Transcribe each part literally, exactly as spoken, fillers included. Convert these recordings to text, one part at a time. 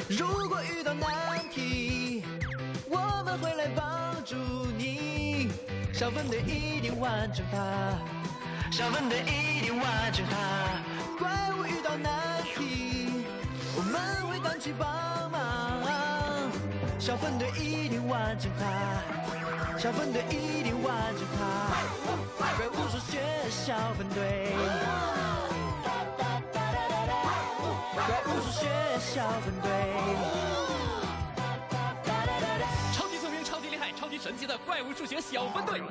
如果遇到难题，我们会来帮助你。小分队一定完成它，小分队一定完成它。怪物遇到难题，我们会赶去帮忙。小分队一定完成它，小分队一定完成它。怪物数学小分队。 怪物数学小分队。超级聪明，超级厉害，超级神奇的怪物数学小分队。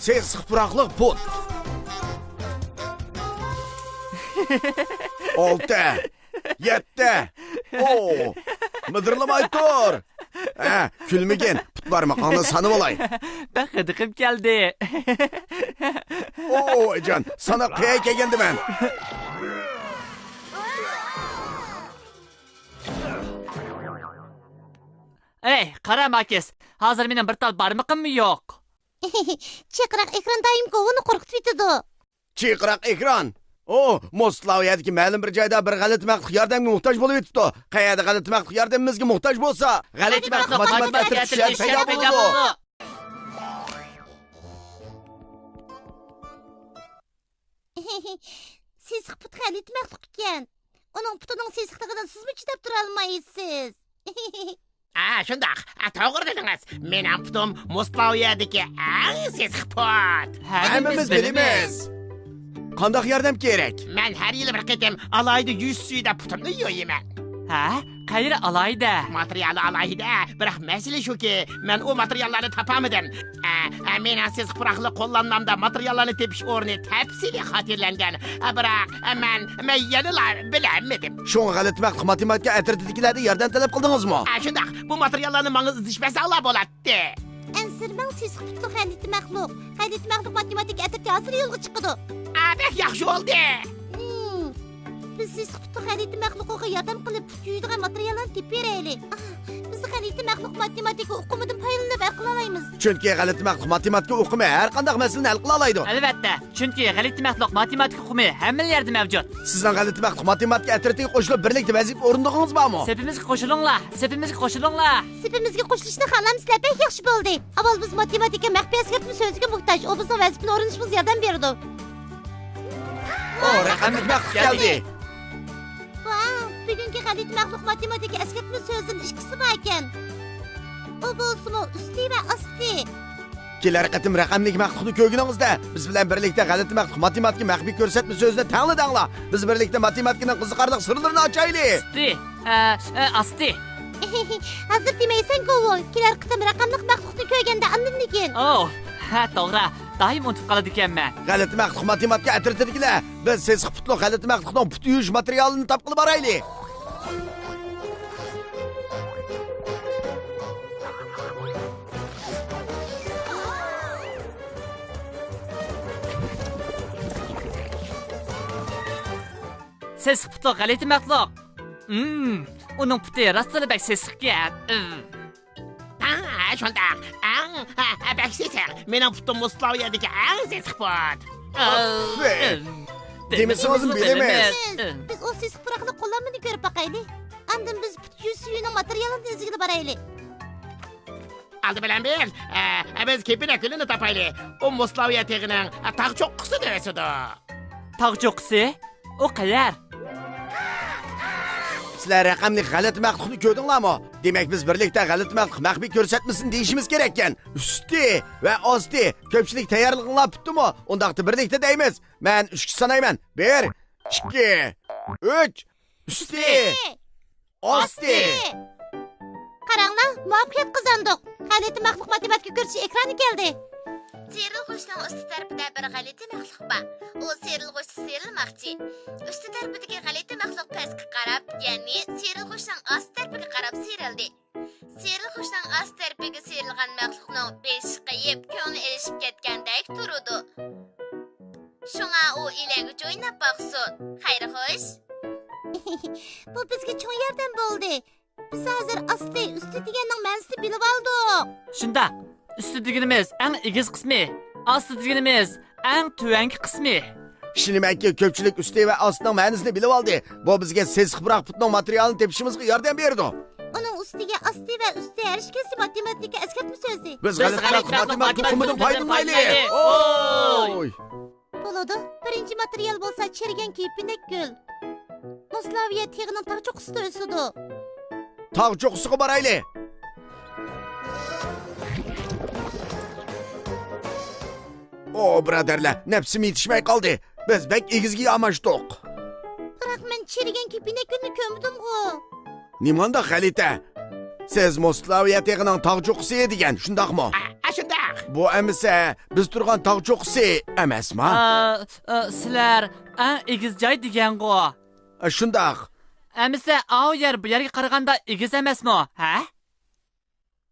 سېسىق پۇراقلىق پۇت. ئالتە، يەتتە. ئو، مىدىرلىماي تۇر. ھە، كۈلمىگىن، پۇت بارمىقىڭنى سانىۋالاي. بەك غىدىقىم كەلدى. ئوي جان، ساناپ قوياي كەلگەندىمەن. ئەي، قارا ماكىس، ھازىر مېنىڭ بىر تال بارمىقىممۇ يوق. چىرقىراق ئېكران دائىم گوۋۇنى قورقۇتۇۋېتىدۇ. چىرقىراق ئېكران. ئو، موسلاۋىيەدىكى مەلۇم بىر جايدا بىر غەلىتە مەخلۇق ياردەمگە موھتاج بولۇۋېتىپتۇ. قەيەردە غەلىتە مەخلۇق ياردىمىمىزگە موھتاج بولسا، غەلىتە مەخلۇق ماتېماتىكا ئەترىتى شەرت پەيدا بولىدۇ. سېسىق پۇت غەلىتە مەخلۇق ئىكەن. ئۇنىڭ پۇتىنىڭ سېسىقلىقىدىن سىزمۇ چىداپ تۇرالمايسىز. ھە، شۇنداق. ھە، توغرا دېدىڭىز. مېنىڭ پۇتۇم موسلاۋىيەدىكى ئەڭ سېسىق پۇت. ھەممىمىز بىلىمىز. قانداق ياردەم كېرەك؟ مەن ھەر يىلى بىر قېتىم ئالاھىدە يۈز سۈيىدە پۇتۇمنى يۇيىمەن. ھە؟ قەيەر ئالاھىدە؟ ماتېرىيالى ئالاھىدە. بىراق مەسىلە شۇكى، مەن ئۇ ماتېرىياللارنى تاپالمىدىم. ئە، ئە، مېنىڭ سېسىق پۇراقلىق قوللانمامدا ماتېرىياللارنى تېپىش ئورنى تەپسىلىي خاتىرىلەنگەن. ئە، بىراق، ئە، مەن، مەن يەنىلا بىلەلمىدىم. شۇڭا غەلىتە مەخلۇق ماتېماتىكا ئەترىتىدىكىلەردىن ياردەم تەلەپ قىلدىڭىزمۇ؟ ئە، شۇنداق. بۇ ماتېرىياللارنى ماڭا ئىزدىشىپ بەرسەڭلار بولاتتى. ئەنسىرىمەڭ، سېسىق پۇتلۇق غەلىتە مەخلۇق. غەلىتە مەخلۇق ماتېماتىكا ئەترىتى ھازىر يولغا چىقىدۇ. ئا، بەك ياخشى بولدى. ھىم. بىز سېسىق پۇتلۇق غەلىتە مەخلۇقىغا ياردەم قىلىپ، پۇت يۇيىدىغان ماتېرىياللارنى تېپىپ بېرەيلى. ئاھ، بىز غەلىتە مەخلۇق ماتېماتىكا ئۇقۇمىدىن پايدىلىنىپ ھەل قىلالايمىز. چۈنكى غەلىتە مەخلۇق ماتېماتىكا ئۇقۇمى ھەر قانداق مەسىلىنى ھەل قىلالايدۇ. ئەلۋەتتە، چۈنكى غەلىتە مەخلۇق ماتېماتىكا ئۇقۇمى ھەممىلا يەردە مەۋجۇت. سىزنىڭ غەلىتە مەخلۇق ماتېماتىكا ئەترىتىگە قوشۇلۇپ، بىرلىكتە ۋەزىپە ئورۇندىغىنىڭىز بارمۇ؟ سېپىمىزگە قوشۇلۇڭلار، سېپىمىزگە قوشۇلۇڭلار. سېپىمىزگە قوشۇلۇشنى خالامسىلەر؟ بەك ياخشى بولدى. ئاۋۋال بىز ماتېماتىكا مەخپىي ئەسكەرتمە سۆزىگە موھتاج، ئۇ بىزنىڭ ۋەزىپىنى ئورۇندىشىمىزغا ياردەم بېرىدۇ. ئو، رەقەملىك مەخلۇق كەلدى. ۋاۋ، بۈگۈنكى غەلىتە مەخلۇق ماتېماتىكا ئەسكەرتمە سۆزىدىن ئىككىسى بار ئىكەن. ئۇ بولسىمۇ ئۈستى ۋە ئاستى. كېلەر قېتىم رەقەملىك مەخلۇقنى كۆرگىنىڭىزدە، بىز بىلەن بىرلىكتە غەلىتە مەخلۇق ماتېماتىكا مەخپىي كۆرسەتمە سۆزىنى تەڭلا دەڭلار. بىز بىرلىكتە ماتېماتىكىنىڭ قىزىقارلىق سىرلىرىنى ئاچايلى. ئۈستى، ئە، ئە، ئاستى. ھازىر دېمەيسەن، گوۋۇ. كېلەر قېتىم رەقەملىك مەخلۇقنى كۆرگەندە ئاندىن دېگىن. ئوھ، ھە، توغرا. دائىم ئۇنتۇپ قالىدىكەنمەن. غەلىتە مەخلۇق ماتېماتىكا ئەترىتىدىكىلەر، بىز سېسىق پۇتلۇق غەلىتە مەخلۇقنىڭ پۇت يۇيۇش ماتېرىيالىنى تاپقىلى بارايلى. سېسىق پۇتلۇق غەلىتە مەخلۇق. ھىم، ئۇنىڭ پۇتى راستلا بەك سېسىقكەن. ئىم. ھە، شۇنداق. ئەڭ، ھە، ھە، بەك سېسىق. مېنىڭ پۇتۇم مۇستاۋا يەردىكى ئەڭ سېسىق پۇت. ئاپپېرىن. دېمىسىڭىزمۇ بىلىمىز. بىز ئۇ سېسىق پۇراقلىق قوللانمىنى كۆرۈپ باقايلى. ئاندىن بىز پۇت يۇيۇش سۈيىنىڭ ماتېرىيالىنى ئىزدىگىلى بارايلى. ئالدى بىلەن بىز، ئە، بىز كېپىنەك گۈلىنى تاپايلى. ئۇ مۇستاۋا يەر تېغىنىڭ، ئە، تاغ چوققىسىدا ئۆسىدۇ. تاغ چوققىسى؟ ئۇ قەيەر؟ سىلەر رەقەملىك غەلىتە مەخلۇقنى كۆردۈڭلارمۇ؟ دېمەك، بىز بىرلىكتە غەلىتە مەخلۇق مەخپىي كۆرسەتمىسىنى دېيىشىمىز كېرەككەن. ئۈستى ۋە ئاستى، كۆپچىلىك تەييارلىقىڭلار پۈتتىمۇ؟ ئۇنداقتا بىرلىكتە دەيمىز. مەن ئۈچكە سانايمەن. بىر، ئىككى، ئۈچ. ئۈستى! ئاستى! قاراڭلار، مۇۋەپپەقىيەت قازاندۇق. غەلىتە مەخلۇق ماتېماتىكا كۆرسىتىش ئېكرانى كەلدى. سىيرىلغۇچنىڭ ئۈستى تەرىپىدە بىر غەلىتە مەخلۇق بار. ئۇ سىيرىلغۇچنى سىيرىلماقچى. ئۈستى تەرىپىدىكى غەلىتە مەخلۇق پەسكە قاراپ، يەنى سىيرىلغۇچنىڭ ئاستى تەرىپىگە قاراپ سىيرىلدى. سىيرىلغۇچنىڭ ئاستى تەرىپىگە سىيرىلغان مەخلۇقنىڭ بېشى قېيىپ، كۆڭلى ئېلىشىپ كەتكەندەك تۇرىدۇ. شۇڭا ئۇ ئىلەگۈچ ئويناپ باقسۇن. خەير خوش. بۇ بىزگە چوڭ ياردەم بولدى. بىز ھازىر ئاستى، ئۈستى دېگەننىڭ مەنىسىنى بىلىۋالدۇق. شۇنداق. ئۈستى دېگىنىمىز ئەڭ ئېگىز قىسمى، ئاستى دېگىنىمىز ئەڭ تۆۋەنكى قىسمى. ئىشىنىمەنكى، كۆپچىلىك ئۈستى ۋە ئاستىنىڭ مەنىسىنى بىلىۋالدى. بۇ بىزگە سېسىق پۇراق پۇتنىڭ ماتېرىيالىنى تېپىشىمىزغا ياردەم بېرىدۇ. ئۇنىڭ ئۈستىگە ئاستى ۋە ئۈستى ھەر ئىككىسى ماتېماتىكا ئەسكەرتمە سۆزى. بىز غەلىبە ماتېماتىكا ئۇقۇمىدىن پايدىلىنايلى. ئوي! بولىدۇ. بىرىنچى ماتېرىيال بولسا چىرىگەن كېپىنەك گۈل. موسلاۋىيە تېغىنىڭ تاغ چوققىسىدا ئۆسىدۇ. تاغ چوققىسىغا بارايلى. ئو، بۇرادەرلەر، نەپسىم يېتىشمەي قالدى. بىز بەك ئېگىزگە ياماشتۇق. بىراق مەن چىرىگەن كېپىنەك گۈلنى كۆرمىدىمغۇ. نېمانداق غەلىتە؟ سىز موسلاۋىيە تېغىنىڭ تاغ چوققىسى دېگەن، شۇنداقمۇ؟ ئا، ئا، شۇنداق. بۇ ئەمىسە بىز تۇرغان تاغ چوققىسى ئەمەسما؟ ئا، ئا، سىلەر ئەڭ ئېگىز جاي دېگەنغۇ. ئا، شۇنداق. ئەمىسە ئاۋۇ يەر بۇ يەرگە قارىغاندا ئېگىز ئەمەسمۇ، ھە؟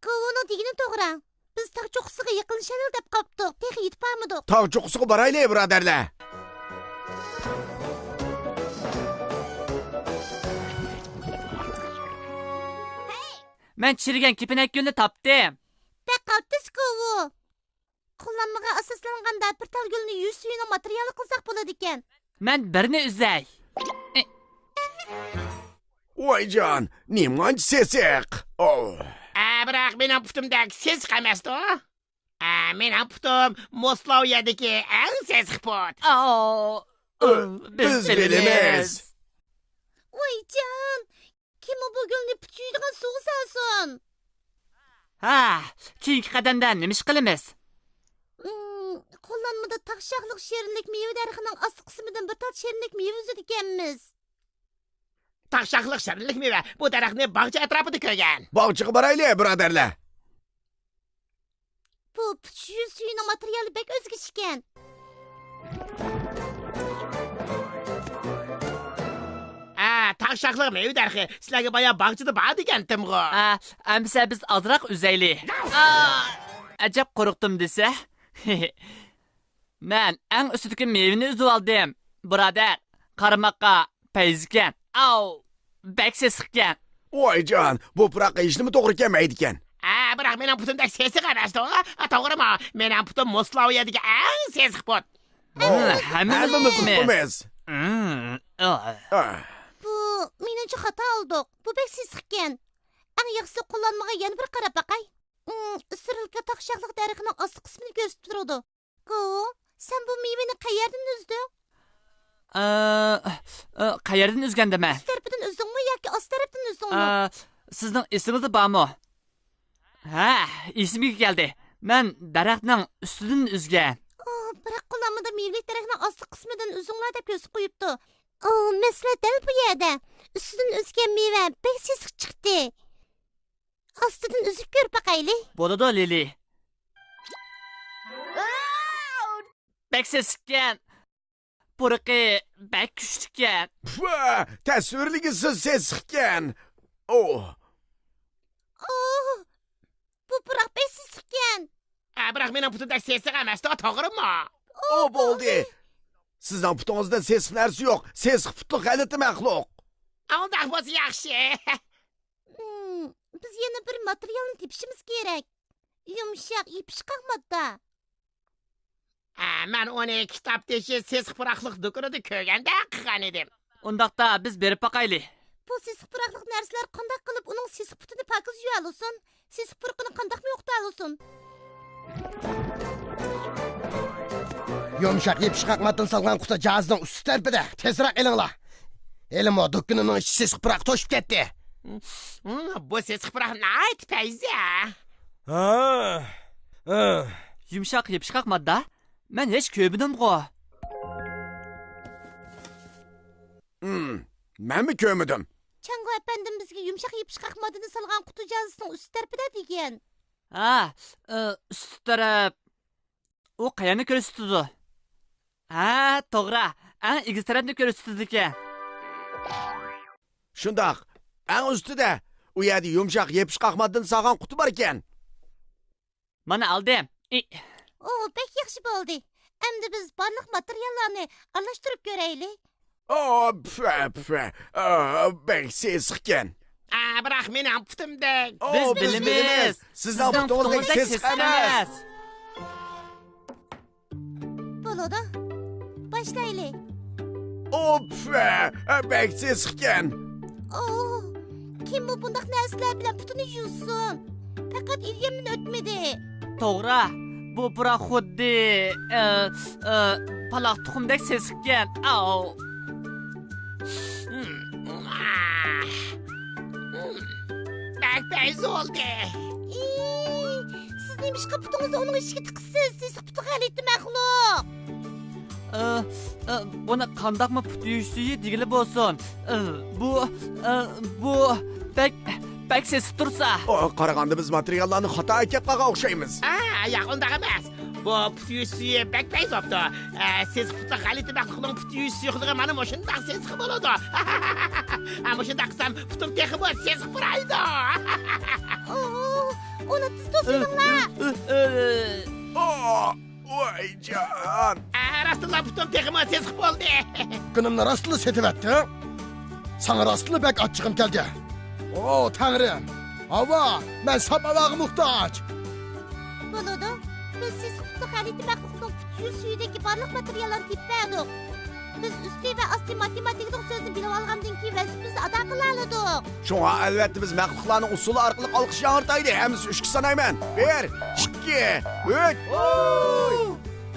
گوۋۇنىڭ دېگىنى توغرا. بىز تاغ چوققىسىغا يېقىنلىشايلى دەپ قاپتۇق، تېخى يېتىپ بارمىدۇق. تاغ چوققىسىغا بارايلى، بۇرادەرلەر. مەن چىرىگەن كېپىنەك گۈلنى تاپتىم. بەك قالتىس گوۋۇ. قوللانمىغا ئاساسلانغاندا بىر تال گۈلنى يۈز سۈيىنىڭ ماتېرىيالى قىلساق بولىدىكەن. مەن بىرنى ئۈزەي. ۋايجان، نېمانچە سېسىق. ئوۋ. ئە، بىراق مېنىڭ پۇتۇمدەك سېسىق ئەمەستۇ. ئە، مېنىڭ پۇتۇم موسلاۋىيەدىكى ئەڭ سېسىق پۇت. ئاۋ. ئۆ، بىز بىز بىلىمىز. بىلىمىز. ۋايجان، كىممۇ بۇ گۈلنى پۇت يۇيىدىغان سۇغا سالسۇن؟ ھە، كېيىنكى قەدەمدە نېمە ئىش قىلىمىز؟ ئىم، قوللانمىدا تاغ شاخلىق شېرىنلىك مېۋە دەرىخىنىڭ ئاستى قىسمىدىن بىر تال شېرىنلىك مېۋە ئۈزىدىكەنمىز. تاغ شاخلىق شېرىنلىك مېۋە بۇ دەرەخنى باغچە ئەتراپىدا كۆرگەن. باغچىغا بارايلى، بۇرادەرلەر. بۇ پۇت يۈيۈش سۈيىنىڭ ماتېرىيالى بەك ئۆزگىچە ئىكەن. ئە، تاغ شاخلىق مېۋە دەرىخى سىلەرگە بايا باغچىدا بار دېگەنتىمغۇ. ئە، ئەمىسە بىز ئازراق ئۈزەيلى. ئا، ئەجەب قورقتۇم دېسە. مەن ئەڭ ئۈستىدىكى مېۋىنى ئۈزۈۋالدىم، بۇرادەر. قارىماققا پەيزىكەن. ئاۋ، بەك سېسىقكەن. ۋايجان، بۇ پۇراققا ھېچنېمە توغرا كەلمەيدىكەن. ئە، بىراق مېنىڭ پۇتۇمدەك سېسىق ئەمەستۇ. ئە، توغرىمۇ؟ مېنىڭ پۇتۇم موسلاۋىيەدىكى ئئەڭ سېسىق پۇت. ھە، ھەممىمىز ئۇقىمىز. ئۇقىمىز. ئە. بۇ، مېنىڭچە خاتا ئالدۇق. بۇ بەك سېسىقكەن. ئەڭ ياخشىسى قوللانمىغا يەنە بىر قاراپ باقاي. ئىم، ئىسرىلكا تاغ شاخلىق دەرىخىنىڭ ئاستى قىسمىنى كۆرسىتىپ تۇرىدۇ. گوۋۇ، سەن بۇ مېۋىنى قەيەردىن ئۈزدۈڭ؟ ئە، ئە، قەيەردىن ئۈزگەندىمەن؟ ئۈست تەرىپىدىن ئۈزدۈڭمۇ ياكى ئاستى تەرەپتىن ئۈزدۈڭمۇ؟ ئە، سىزنىڭ ئېسىڭىزدە بارمۇ؟ ھە، ئېسىمگە كەلدى. مەن دەرەخنىڭ ئۈستىدىن ئۈزگەن. ئۇ، بىراق قوللانمىدا مېۋىلىك دەرەخنىڭ ئاستى قىسمىدىن ئۈزۈڭلار دەپ كۆرسىتىپ قويۇپتۇ. ئۇ، مەسىلە دەل بۇ يەردە. ئۈستىدىن ئۈزگەن مېۋە بەك سېسىق چىقتى. ئاستىدىن ئۈزۈپ كۆرۈپ باقايلى. بولىدۇ، لىلى. بەك سېسىقكەن. پۇرىقى بەك كۈچلۈككەن. پۇ، تەسۋىرلىگۈسى سېسىقكەن. ئوھ. ئوھ، بۇ پۇراق بەك سېسىقكەن. ئە، بىراق مېنىڭ پۇتۇمدەك سېسىق ئەمەستۇ، توغرىمۇ؟ ئو، بولدى. سىزنىڭ پۇتىڭىزدا سېسىق نەرسە يوق. سېسىق پۇتلۇق غەلىتە مەخلۇق. ئۇنداق بولسا ياخشى. ھىم، بىز يەنە بىر ماتېرىيالنى تېپىشىمىز كېرەك. يۇمشاق، يېپىشقاق ماددا. ئە، مەن ئۇنى كىتاب تېشى سېسىق پۇراقلىق دۇكىنىدا كۆرگەندەك قىلغان ئىدىم. ئۇنداقتا بىز بېرىپ باقايلى. بۇ سېسىق پۇراقلىق نەرسىلەر قانداق قىلىپ ئۇنىڭ سېسىق پۇتىنى پاكىز يۇيالىسۇن؟ سېسىق پۇرىقىنى قانداقمۇ يوقىتالىسۇن؟ يۇمشاق يېپىشقاق ماددىنى سالغان قۇتا جاھازنىڭ ئۈستى تەرىپىدە. تېزرەك ئېلىڭلار. ھېلىمۇ دۇكىنىنىڭ ئىچى سېسىق پۇراق توشۇپ كەتتى. ھىم، بۇ سېسىق پۇراق ناھايىتى پەيزى. ھە، ھە. يۇمشاق يېپىشقاق ماددا؟ مەن ھېچ كۆرمىدىمغۇ. ھىم، مەنمۇ كۆرمىدىم. چاڭگو ئەپەندىم بىزگە يۇمشاق يېپىشقاق ماددىنى سالغان قۇتا جاھازنىڭ ئۈستى تەرىپىدە دېگەن. ھە، ئى، ئۈستى تەرەپ. ئۇ قەيەرنى كۆرسىتىدۇ؟ ھە، توغرا. ئەڭ ئېگىز تەرەپنى كۆرسىتىدىكەن. شۇنداق. ئەڭ ئۈستىدە. ئۇ يەردە يۇمشاق يېپىشقاق ماددىنى سالغان قۇتا باركەن. مانا ئالدىم. ئى. ئۇ بەك ياخشى بولدى. ئەمدى بىز بارلىق ماتېرىياللارنى ئارىلاشتۇرۇپ كۆرەيلى. ئو، پۈ، پۈ. ئو، بەك سېسىقكەن. ئا، بىراق مېنىڭ پۇتۇمدەك. ئو، بىز بىز بىلىمىز. بىلىمىز. سىزنىڭ سىزنىڭ پۇتىڭىزدەك پۇتىڭىزدەك سېسىق سېسىق ئەمەس. ئەمەس. بولىدۇ. باشلايلى. ئوپفە، بەك سېسىقكەن. ئوھ، كىممۇ بۇنداق نەرسىلەر بىلەن پۇتىنى يۇسۇن؟ پەقەت ئىليەمدىن ئۆتمىدى. توغرا، بۇ پۇراق خۇددى، ئە، ئە، پالاق تۇخۇمدەك سېسىقكەن. ئاۋ. بەك پەيز بولدى. ئى، سىز نېمىشقا پۇتىڭىزنى ئۇنىڭ ئىچىگە تىقىسىز، سېسىق پۇتى غەلىتە مەخلۇق؟ ئە، ئە، بۇنى قانداقمۇ پۇت يۇيۇش سۈيى دېگىلى بولسۇن. ئە، بۇ، ئە، بۇ بەك، بەك سېسىق تۇرسا. ئو، قارىغاندا بىز ماتېرىياللارنى خاتا ئەكەپ قالغان ئوخشايمىز. ئا، ياق، ئۇنداق ئەمەس. بۇ پۇت يۇيۇش سۈيى بەك پەيز بوپتۇ. ئە، سېسىق پۇتلۇق غەلىتە مەخلۇقنىڭ پۇت يۇيۇش سۈيى خۇددى مانا مۇشۇنداق سېسىق بولىدۇ. ئە، مۇشۇنداق قىلسام پۇتۇم تېخىمۇ سېسىق پۇرايدۇ. ئۇنى تېز توسۇۋېلىڭلار. ئو، ۋايجان. ئە، راستتىنلا پۇتۇم تېخىمۇ سېسىق بولدى. قېنىمنى راستلا سېتىۋەتتىڭ؟ ساڭا راستلا بەك ئاچچىقىم كەلدى. ئو، تەڭرىم. ھاۋا، مەن ساپ ھاۋاغا موھتاج. بولىدۇ. بىز سېسىق پۇتلۇق غەلىتە مەخلۇقنىڭ پۇت يۈز سۈيىدىكى بارلىق ماتېرىياللارنى تېپىپ بەردۇق. بىز ئۈستى ۋە ئاستى ماتېماتىكىدىغۇ سۆزنى بىلىۋالغاندىن كېيىن ۋەزىپىمىزنى ئادا قىلالىدۇق. شۇڭا ئەلۋەتتە بىز مەخلۇقلارنىڭ ئۇسسۇلى ئارقىلىق ئالقىش ياڭرىتايلى. ھەممىسى ئۈچكە سانايمەن. بىر، ئىككى، ئۈچ.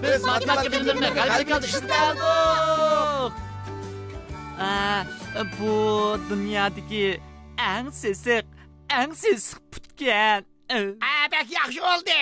بىز ماتېماتىكا بىلىملىرىنى غەلىبىگە ئىشلىتەلىدۇق. ئە، بۇ دۇنيادىكى ئەڭ سېسىق، ئەڭ سېسىق پۇتكەن. ئە، بەك ياخشى بولدى.